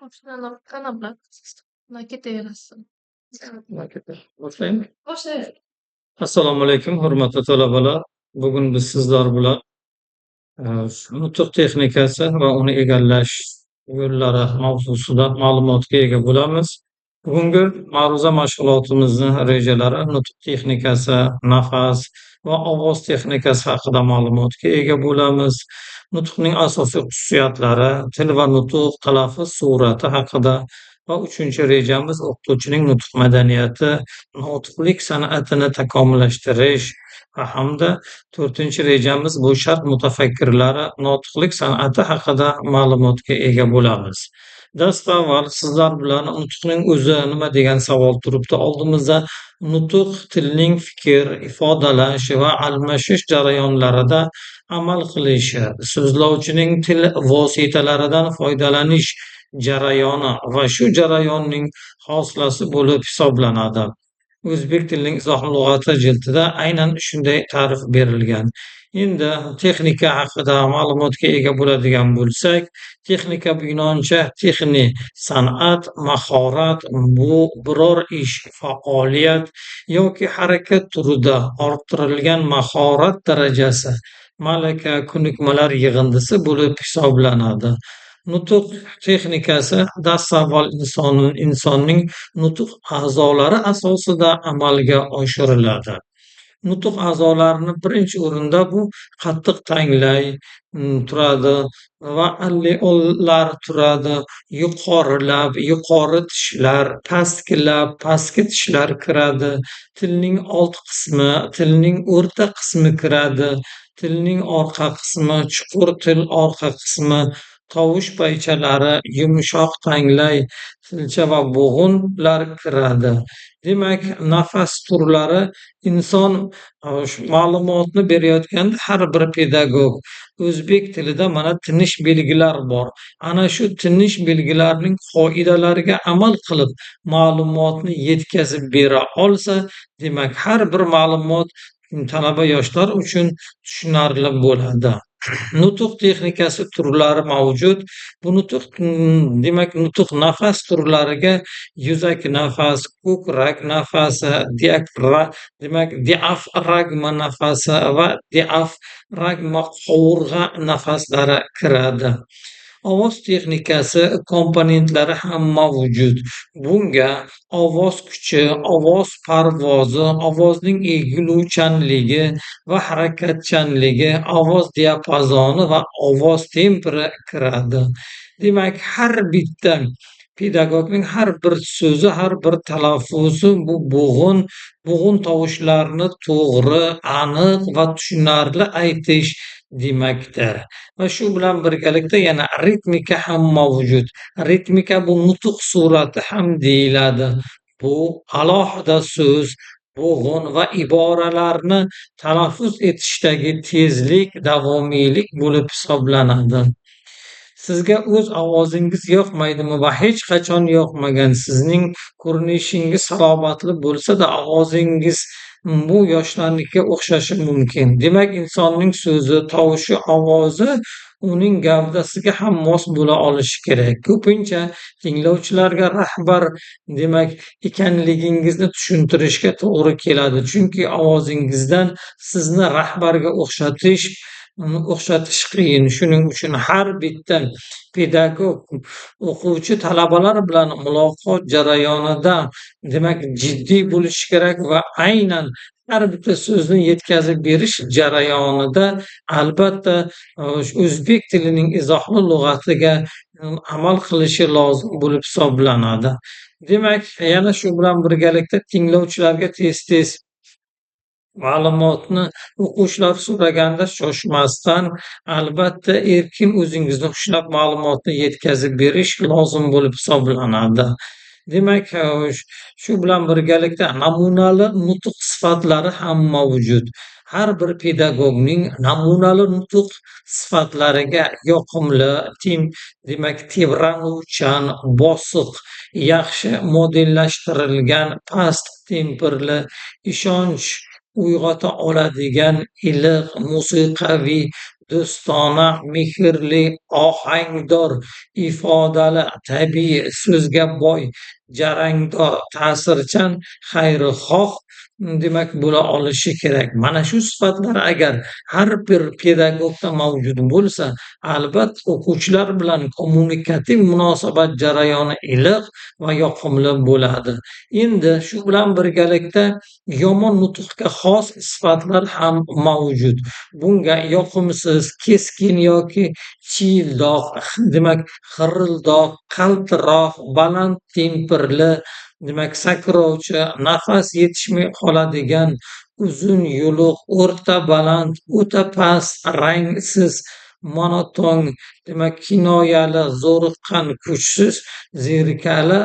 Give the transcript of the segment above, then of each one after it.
Qanaqa ketaverasiz. Boshlaymi? Boshlayver. Assalomu alaykum, hurmatli talabalar. Bugun biz sizlar bilan nutq texnikasi va uni egallash yo'llari mavzusida ma'lumotga ega bo'lamiz. Bugungi ma'ruza mashg'ulotimizni rejalari nutq texnikasi, nafas va ovoz texnikasi haqida ma'lumotga ega bo'lamiz. Nutqning asosiy xususiyatlari, til va nutq, talaffuz surati haqida va uchinchi rejamiz o'qituvchining nutq madaniyati, notiqlik san'atini takomillashtirish va hamda to'rtinchi rejamiz bu sharq mutafakkirlari notiqlik san'ati haqida ma'lumotga ega bo'lamiz. Dastavval sizlar bilan nutqning o'zi nima degan savol turibdi oldimizda. Nutq tilning fikr, ifodalash va almashish jarayonlarida amal qilishi, so'zlovchining til vositalaridan foydalanish jarayoni va shu jarayonning hosilasi bo'lib hisoblanadi. O'zbek tilining izoh lug'ati jildida aynan shunday ta'rif berilgan. Endi texnika haqida ma'lumotga ega bo'ladigan bo'lsak, texnika bu yunoncha texni san'at, mahorat, bu biror ish, faoliyat yoki harakat turida orttirilgan mahorat darajasi, malaka, ko'nikmalar yig'indisi bo'lib hisoblanadi. Nutq texnikasi dastavval insonning nutq a'zolari asosida amalga oshiriladi. Nutq a'zolarini birinchi o'rinda bu qattiq tanglay turadi va alveollar turadi, yuqori lab, yuqori tishlar, pastki lab, pastki tishlar kiradi, tilning old qismi, tilning o'rta qismi kiradi, tilning orqa qismi, chuqur til orqa qismi, tovush paychalari, yumshoq tanglay, tilcha va bo'g'inlar kiradi. Demak, nafas turlari inson ma'lumotni berayotganda har bir pedagog o'zbek tilida mana tinish belgilar bor. Ana shu tinish belgilarining qoidalariga amal qilib ma'lumotni yetkazib bera olsa, demak, har bir ma'lumot talaba yoshlar uchun tushunarli bo'ladi. Nutq texnikasi turlari mavjud. Bu nutq, demak, nutq nafas turlariga yuzaki nafas, ko'krak nafasi, demak, diafragma nafasi va diafragma qovurg'a nafaslari kiradi. Ovoz texnikasi komponentlari ham mavjud. Bunga ovoz kuchi, ovoz parvozi, ovozning egiluvchanligi va harakatchanligi, ovoz diapazoni va ovoz tembri kiradi. Demak, har bitta pedagogning har bir so'zi, har bir talaffuzi bu bo'g'in, bo'g'in tovushlarini to'g'ri, aniq va tushunarli aytish demakdir. Va shu bilan birgalikda yana ritmika ham mavjud. Ritmika bu nutq surati ham deyiladi. Bu alohida so'z, bo'g'in va iboralarni talaffuz etishdagi tezlik, davomiylik bo'lib hisoblanadi. Sizga o'z ovozingiz yoqmaydimi va hech qachon yoqmagan, sizning ko'rinishingiz salobatli bo'lsa-da, ovozingiz bu yoshlarnikiga o'xshashi mumkin. Demak, insonning so'zi, tovushi, ovozi uning gavdasiga ham mos bo'la olishi kerak. Ko'pincha tinglovchilarga rahbar, demak, ekanligingizni tushuntirishga to'g'ri keladi. Chunki ovozingizdan sizni rahbarga o'xshatish qiyin. Shuning uchun har bitta pedagog o'quvchi talabalar bilan muloqot jarayonida, demak, jiddiy bo'lishi kerak va aynan har bitta so'zni yetkazib berish jarayonida albatta o'zbek tilining izohli lug'atiga amal qilishi lozim bo'lib hisoblanadi. Demak, yana shu bilan birgalikda tinglovchilarga tez-tez ma'lumotni o'quvchilar so'raganda shoshmasdan, albatta, erkin o'zingizni ushlab ma'lumotni yetkazib berish lozim bo'lib hisoblanadi. Demak, shu bilan birgalikda namunali nutq sifatlari ham mavjud. Har bir pedagogning namunali nutq sifatlariga yoqimli, demak, tebranuvchan, bosiq, yaxshi modellashtirilgan, past tembrli, ishonch uyg'ota oladigan, iliq, musiqaviy, do'stona, mehrli, ohangdor, ifodali, tabiiy, so'zga boy, jarangdor, ta'sirchan, xayrixoh demak bo'la olishi kerak. Mana shu sifatlar agar har bir pedagogda mavjud bo'lsa, albatta o'quvchilar bilan kommunikativ munosabat jarayoni iliq va yoqimli bo'ladi. Endi shu bilan birgalikda yomon nutuqqa xos sifatlar ham mavjud. Bunga yoqimsiz, keskin yoki chiyildoq, demak xirildoq, qaltiroq, baland temperli, demak sakrovchi, nafas yetishmay qoladigan, uzun yo'liq, o'rta baland, o'ta past, rangsiz, monoton, demak kinoyali, zo'riqqan, kuchsiz, zerikarli,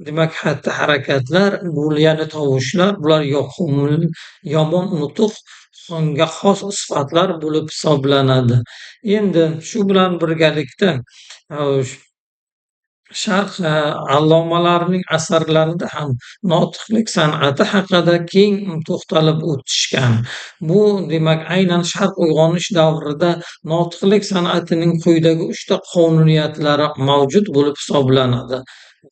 demak xatti-harakatlar, bu ya'ni tovushlar, bular yoqimli, yomon nutuqga xos sifatlar bo'lib hisoblanadi. Endi shu bilan birgalikda Sharq allomalarining asarlarida ham notiqlik san'ati haqida keng to'xtalib o'tishgan. Bu demak aynan Sharq uyg'onish davrida notiqlik san'atining quyidagi 3 ta qonuniyatlari mavjud bo'lib hisoblanadi.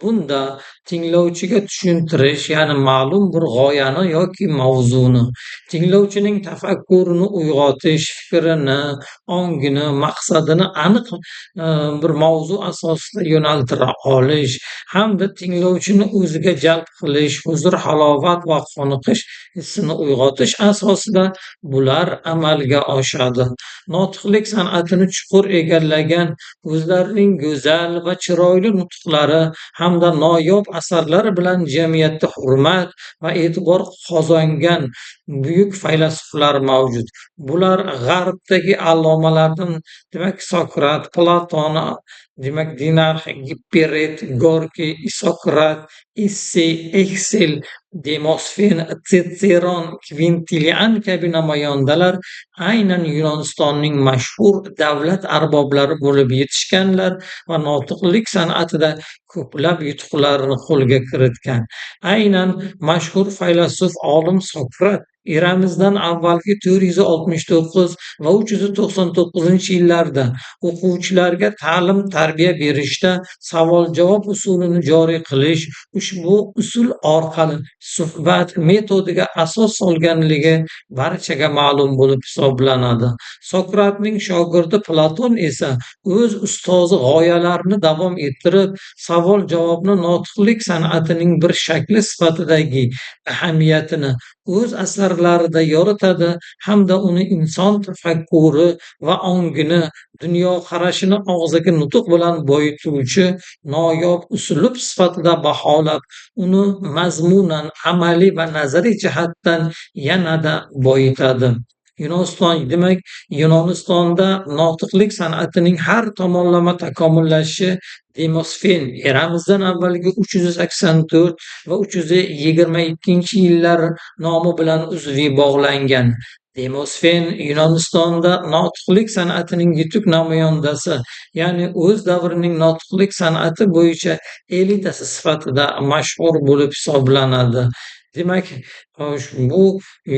Bunda tinglovchiga tushuntirish, ya'ni ma'lum bir g'oyani yoki mavzuni, tinglovchining tafakkurini uyg'otish, fikrini, ongini, maqsadini aniq bir mavzu asosida yo'naltira olish hamda tinglovchini o'ziga jalb qilish, huzur-halovat va qoniqish hissini uyg'otish asosida bular amalga oshadi. Notiqlik san'atini chuqur egallagan, o'zlarining go'zal va chiroyli nutqlari hamda noyob asarlari bilan jamiyatda hurmat va e'tibor qozongan buyuk faylasuflar mavjud. Bular g'arbdagi allomalardan, demak, Sokrat, Platon, demak, Dinarx, Gipperet, Gorkiy, Isokrat, Issey, Exel, Demosfen, Tsitseron, Kvintilian kabi namoyandalar aynan Yunonistonning mashhur davlat arboblari bo'lib yetishganlar va notiqlik san'atida ko'plab yutuqlarni qo'lga kiritgan. Aynan mashhur faylasuf olim Sokrat eramizdan avvalgi 469 va 399-yillarda o'quvchilarga ta'lim-tarbiya berishda savol-javob usulini joriy qilish, ushbu usul orqali suhbat metodiga asos solganligi barchaga ma'lum bo'lib hisoblanadi. Sokratning shogirdi Platon esa o'z ustozi g'oyalarini davom ettirib, savol-javobni notiqlik san'atining bir shakli sifatidagi ahamiyatini o'z asarlarida yoritadi hamda uni inson tafakkuri va ongini, dunyoqarashini og'zaki nutuq bilan boyituvchi noyob uslub sifatida baholab, uni mazmunan, amaliy va nazariy jihatdan yanada boyitadi. Yunoniston, demak, Yunonistonda notiqlik san'atining har tomonlama takomillashishi Demosfen eramizdan avvalgi 384 va 322-yillar nomi bilan uzviy bog'langan. Demosfen Yunonistonda notiqlik san'atining yetuk namoyandasi, ya'ni o'z davrining notiqlik san'ati bo'yicha elitasi sifatida mashhur bo'lib hisoblanadi. Demak, xo'sh, bu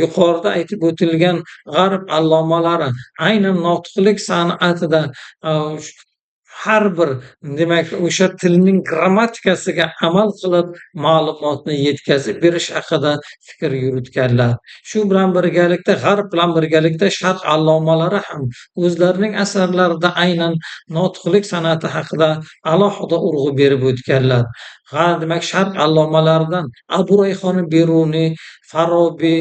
yuqorida aytib o'tilgan g'arb allomalari aynan notiqlik san'atida har bir, demak, o'sha tilning grammatikasiga amal qilib ma'lumotni yetkazib berish haqida fikr yuritganlar. Shu bilan birgalikda g'arb bilan birgalikda sharq allomalari ham o'zlarining asarlarida aynan notiqlik san'ati haqida alohida urg'u berib o'tganlar. Ha, demak, sharq allomalaridan Abu Rayhon Beruniy, Farobiy,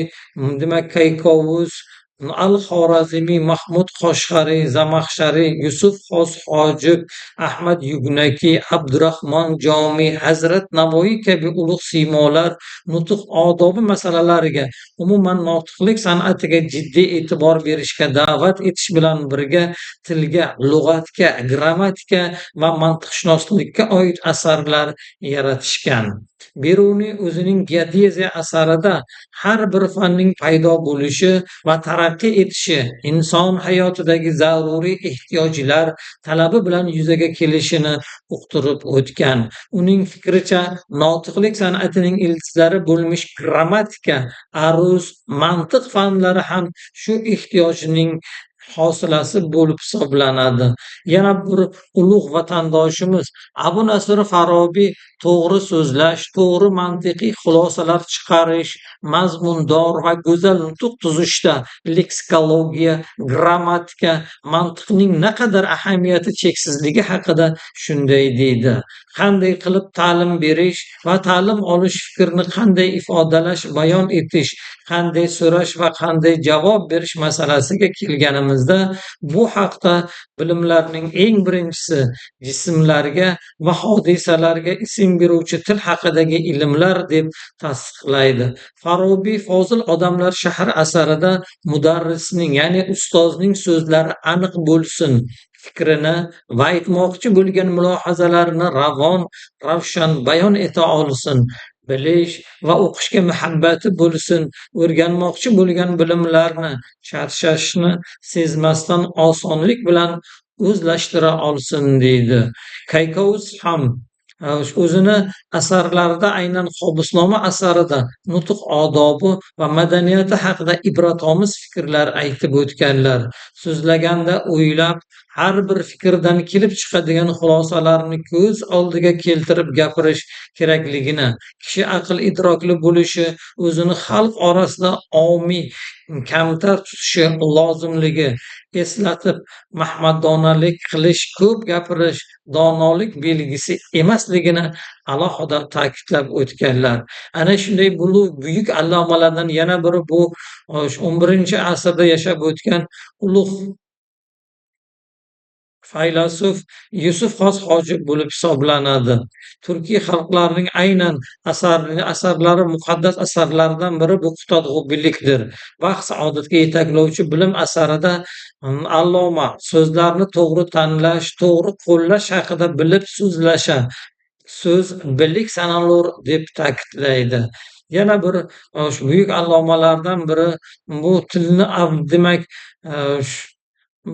demak, Kaykovus, Al-Xorazmiy, Mahmud Qoshg'ariy, Zamaxshariy, Yusuf Xos Hojib, Ahmad Yugnakiy, Abdurahmon Jomiy, Hazrat Navoiy kabi ulug' siymolar nutuq odobi masalalariga, umuman notiqlik san'atiga jiddiy e'tibor berishga da'vat etish bilan birga tilga, lug'atga, grammatika va mantiqshunoslikka oid asarlar yaratishgan. Beruniy o'zining Geodeziya asarida har bir fanning paydo bo'lishi va taraqqiy etishi inson hayotidagi zaruriy ehtiyojlar talabi bilan yuzaga kelishini uqtirib o'tgan. Uning fikricha, notiqlik san'atining ildizlari bo'lmish grammatika, aruz, mantiq fanlari ham shu ehtiyojning hosilasi bo'lib hisoblanadi. Yana bir ulug' vatandoshimiz Abu Nasr Farobiy to'g'ri so'zlash, to'g'ri mantiqiy xulosalar chiqarish, mazmundor va go'zal nutq tuzishda leksikologiya, grammatika, mantiqning naqadar ahamiyati cheksizligi haqida shunday deydi: Qanday qilib ta'lim berish va ta'lim olish fikrini qanday ifodalash, bayon etish, qanday so'rash va qanday javob berish masalasiga kelganimizda bu haqda bilimlarning eng birinchisi jismlarga va hodisalarga ism beruvchi til haqidagi ilmlar deb tasdiqlaydi. Farobiy Fozil odamlar shahri asarida mudarrisning, ya'ni ustozning so'zlari aniq bo'lsin, fikrini va aytmoqchi bo'lgan mulohazalarini ravon, ravshan bayon eta olsin, bilish va o'qishga muhabbati bo'lsin, o'rganmoqchi bo'lgan bilimlarni charchashni sezmasdan osonlik bilan o'zlashtira olsin deydi. Kaykovus ham o'zini asarlarida, aynan Qobusnoma asarida nutq odobi va madaniyati haqida ibratomuz fikrlar aytib o'tganlar. So'zlaganda o'ylab, har bir fikrdan kelib chiqadigan xulosalarni ko'z oldiga keltirib gapirish kerakligini, kishi aql idrokli bo'lishi, o'zini xalq orasida omiy, kamtar tutishi lozimligi eslatib, mahmadonalik qilish, ko'p gapirish donolik belgisi emasligini alohida ta'kidlab o'tganlar. Ana shunday buyuk allomalardan yana biri bu 11-asrda yashab o'tgan ulug' faylasuf Yusuf Xos Hojib bo'lib hisoblanadi. Turkiy xalqlarning aynan asarlari, muqaddas asarlaridan biri bu Qutadg'ubilikdir. Baxt saodatga yetaklovchi bilim asarida alloma so'zlarni to'g'ri tanlash, to'g'ri qo'llash haqida bilib so'zlasha, so'z bilik sanalur deb ta'kidlaydi. Yana bir buyuk allomalardan biri bu tilni demak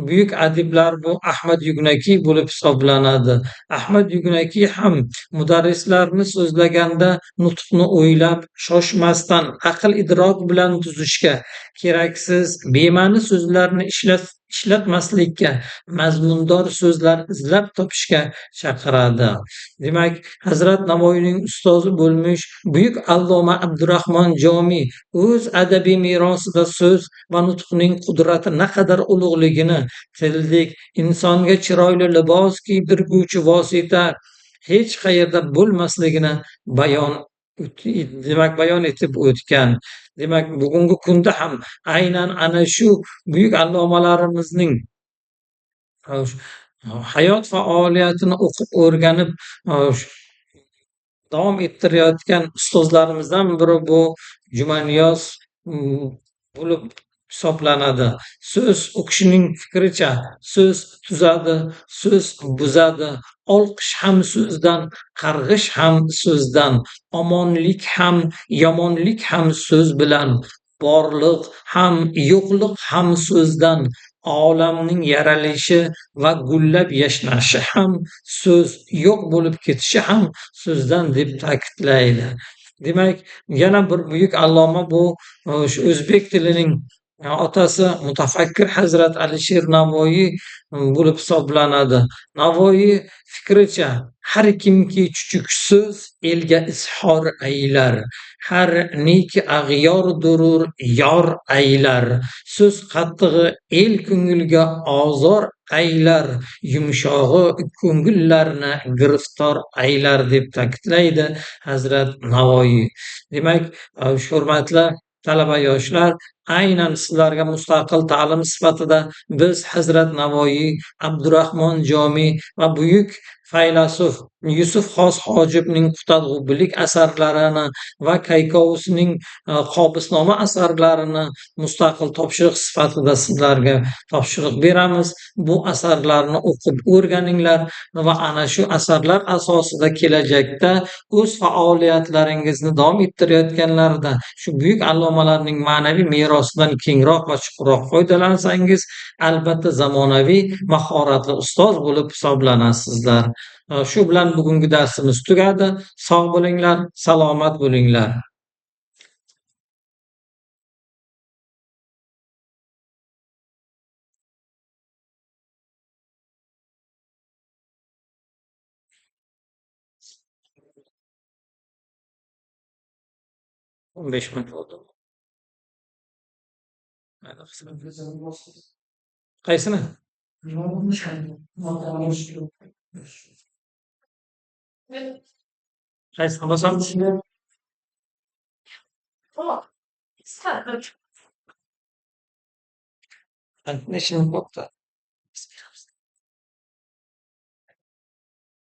buyuk adiblar bu Ahmad Yugnakiy bo'lib hisoblanadi. Ahmad Yugnakiy ham mudarrislarni so'zlaganda nutqni o'ylab, shoshmasdan, aql idrok bilan tuzishga, keraksiz, bema'ni so'zlarni ishlatmaslikka, mazmundor so'zlar izlab topishga chaqiradi. Demak, Hazrat Navoiyning ustozi bo'lmish buyuk alloma Abdurahmon Jomiy o'z adabiy merosida so'z va nutqning qudrati naqadar ulug'ligini, tildek insonga chiroyli libos kiydirguvchi vosita hech qayerda bo'lmasligini bayon etib o'tgan. Demak, bugungi kunda ham aynan ana shu buyuk allomalarimizning hayot faoliyatini o'qib o'rganib davom ettirayotgan ustozlarimizdan biri bu Jumaniyoz bo'lib hisoblanadi. So'z, u kishining fikricha, so'z tuzadi, so'z buzadi. Olqish ham so'zdan, qarg'ish ham so'zdan, omonlik ham, yomonlik ham so'z bilan, borliq ham, yo'qliq ham so'zdan, olamning yaralishi va gullab yashnashi ham so'z, yo'q bo'lib ketishi ham so'zdan deb ta'kidlaydi. Demak, yana bir buyuk alloma bu o'zbek tilining otasi mutafakkir Hazrat Alisher Navoiy bo'lib hisoblanadi. Navoiy fikricha, har kimki chuchuk so'z elga izhor aylar, har neki ag'yor durur yor aylar, so'z qattig'i el ko'ngilga ozor aylar, yumshog'i ko'ngillarni giriftor aylar deb ta'kidlaydi Hazrat Navoiy. Demak, hurmatli talaba yoshlar, aynan sizlarga mustaqil ta'lim sifatida biz Hazrat Navoiy, Abdurahmon Jomiy va buyuk faylasuf Yusuf Xos Hojibning Qutadg'ubilik asarlarini va Kaykovusning Qobusnoma asarlarini mustaqil topshiriq sifatida sizlarga topshiriq beramiz. Bu asarlarni o'qib o'rganinglar va ana shu asarlar asosida kelajakda o'z faoliyatlaringizni davom ettirayotganlarida shu buyuk allomalarning ma'naviy merosidan kengroq va chuqurroq foydalansangiz, albatta zamonaviy mahoratli ustoz bo'lib hisoblanasizlar. Shu bilan bugungi darsimiz tugadi. Sog' bo'linglar, salomat bo'linglar. 15 minut oldi. Mayli. Qaysini? Qaysini bosamiz? Necha minut bo'pti?